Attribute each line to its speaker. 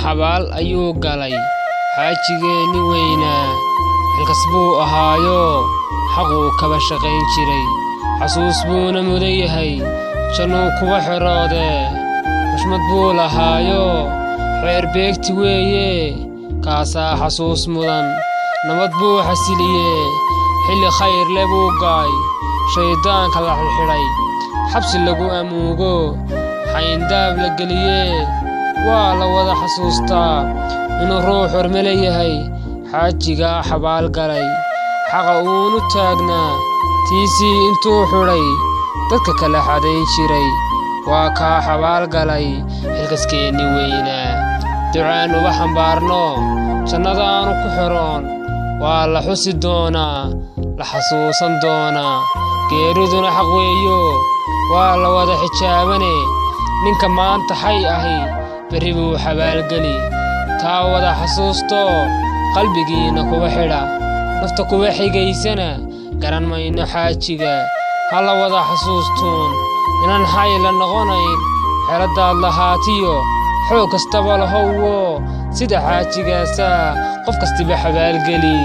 Speaker 1: Xabaal ayuu galay xaajigeenni weynaa, xilkas buu ahaayoo xaquu kaba shaqayn jiray, xasuus buuna mudan yahay, jannuu kuba xeroodee. Xushmad buu lahaayoo xeer beegti weeye, kaasaa xasuus mudan. Nabad buu xasiliyee, xilli khayr le buu gaay shayddaanka la xidhxidhay, xabsi lagu amuugo, xayndaab la geliyee. Waa la wada xasuustaa inuu ruux xurme leeyahay xaajigaa xabaal galay, xaqa uunu taagnaa, tiisii intuu xidhay dadka kala xadayn jiray. Waa kaa xabaal galay xilkaskeenni weynaa. Ducaan uba xambaarno, jannadaannu ku xidhoon. Waa la xusi doonaa, la xasuusan doonaa. Geeriduna xaq weeyo, waa la wada xijaabane. Ninka maanta xay ahi berri buu xabaalgeli. Taa wada xasuustoo qalbigiinna kuba xidha, nafta kuba xigaysana garan mayno xaajiga. Ha la wada xasuustuun inan xay la noqonayn, xeeladaad lahaatiyo xoog kastaba lahowoo, sida xaajigaasaa qof kastiba xabaalgeli.